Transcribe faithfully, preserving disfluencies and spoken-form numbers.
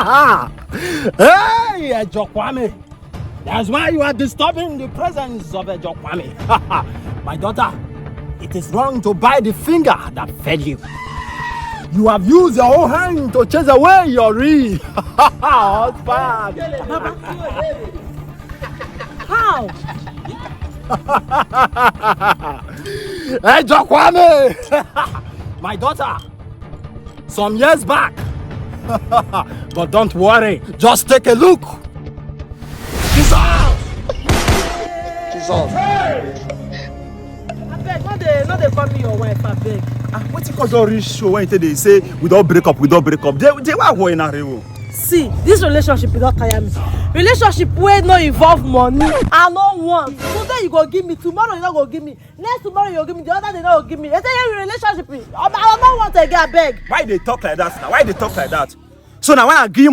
Hey, Ejokwame! That's why you are disturbing the presence of Ejokwame. My daughter, it is wrong to bite the finger that fed you. You have used your own hand to chase away your real husband. How? Ejokwame! My daughter, some years back. But don't worry, just take a look. Jesus! Jesus! Abeg, no dey no dey call me your wife, abeg. Ah, wetin cause don reach show when you take dey say we don break up, we don break up? Dey dey why wọ ina rewo? See, this relationship don tire me. Relationship wey no involve money, I no want. Today you go give me, tomorrow you no go give me, next tomorrow you go give me, the other day you no go give me. They say your relationship, I, I no want again, abeg. Why you dey talk like that now? Why you dey talk like that? So na when I give you